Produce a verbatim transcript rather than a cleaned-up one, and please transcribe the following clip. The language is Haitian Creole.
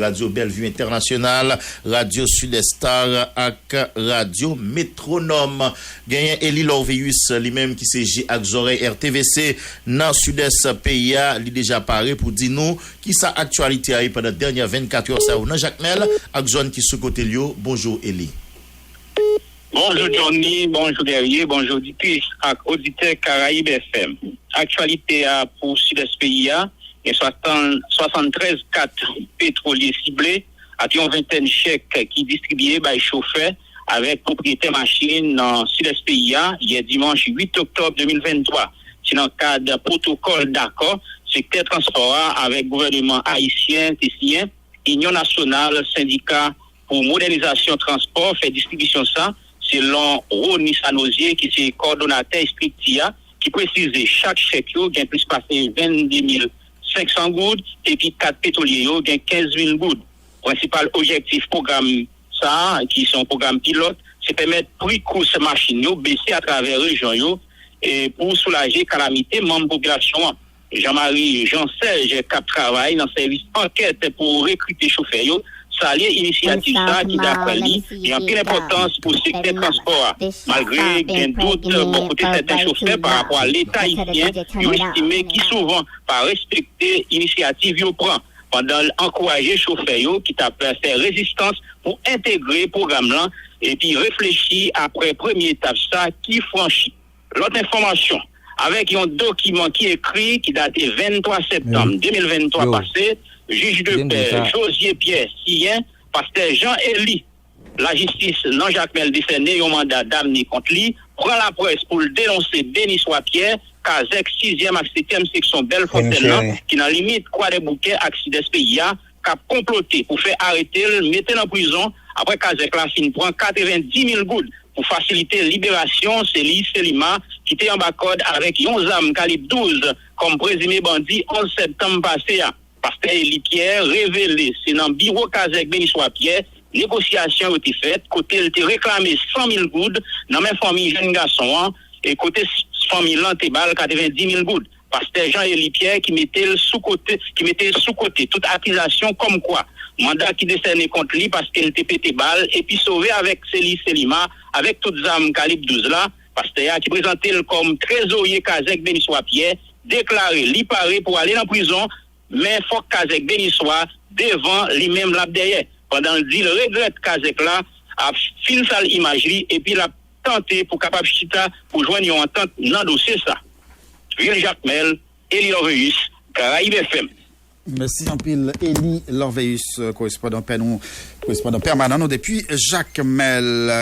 Radyo Bèlvi Entènasyonal, Radyo Sud Star ak Radyo Metwonòm. Genyen Eli Lorveus, li menm ki se je ak zòrèy R T V C nan sidès peyi a, li deja pare pou di nou kisa aktyalite a ye pandan dènye vennkat è sa yo nan Jakmèl ak zòn ki sou kote l yo. Bonjou, Eli. Bonjou, Johnny, bonjou, Guerrier, bonjou, oditris ak oditè Karayib F M. Aktyalite a pou sidès peyi a, gen swasann, swasanntrèz kat petwolye sible ak yon ventèn chèk ki distribiye bay chofè avèk pwopriyetè machin nan sidès peyi a yè dimanch uit oktòb de mil venntwa. Se nan kad pwotokòl dakò sektè transpò a avèk gouvèneman ayisyen te siyen. Inyon Nasyonal Sendika pou Modènizasyon Transpò fè distribisyon sa, selon Rony Sanosier, ki se kòdonatè estrikti a, ki presize chak chèk yo gen plis pase vennde mil senk san goud, epi kat petwolye yo gen kenz mil goud. Prensipal objektif pwogram sa a, ki se yon pwogram pilòt, se pèmèt pri kous machin yo bese atravè rejyon yo, e pou soulaje kalamite manm popilasyon an. Jean Marie Jean Serge, k ap travay nan sèvis ankèt pou rekrite chofè yo, salye inisyativ sa a ki, daprè li, gen anpil enpòtans pou sektè transpò a. Malgre gen dout bò kote sèten chofè pa rapò a Leta ayisyen, yo estime ki souvan pa respekte inisyativ yo pran, pandan l ankouraje chofè yo ki t ap fè rezistans pou entegre pwogram lan epi reflechi apre premye etap sa ki franchi. Lòt enfòmasyon, avèk yon dokiman ki ekri ki date venntwa septanm de mil venntwa pase, jij de pè Josué Pierre siyen, pastè Jean Élie lajistis nan Jakmèl desène yon manda damne kont li, pran laprès pou l denonse Deniswa Pierre, kazèk sizyèm ak setyèm seksyon Bèl Fontèn nan, ki nan limit Kwadèboukè ak Sidès peyi a, k ap konplote pou fè arete l, mete l an prizon, apre kazèk la fin pran katrevendis mil goud pou fasilite liberasyon Célie Célima, ki te anba kòd avèk yon zam kalib douz kòm prezime bandi onz septanm pase a. Pastè Élie Pierre revele se nan biwo kazèk Beniswa Pierre negosyasyon yo te fèt, kote l te reklame san mil goud nan men fanmi jèn gason an, e kote s-, fanmi lan te ba l katrevendis mil goud. Pastè Jean Élie Pierre ki mete l sou kote, ki mete sou kote tout akizasyon kòmkwa manda ki desène kont li paske l te pete bal epi sove avèk Célie Célima avèk tout zam kalib douz la. Pastè a ki prezante l kòm trezorye kazèk Beniswa Pierre deklare li pare pou ale nan prizon, men fòk kazèk Beniswa devan, li menm l ap dèyè. Pandan l di l regrèt kazèk la ap fin sal imaj li epi l ap tante pou kapab chita pou jwenn yon antant nan dosye sa. Vil Jakmèl, Eli Orveus, Karayib F M. Mèsi anpil, Eli Lorveus, korespondan pè nou, korespondan pèmanan nou depi Jakmèl.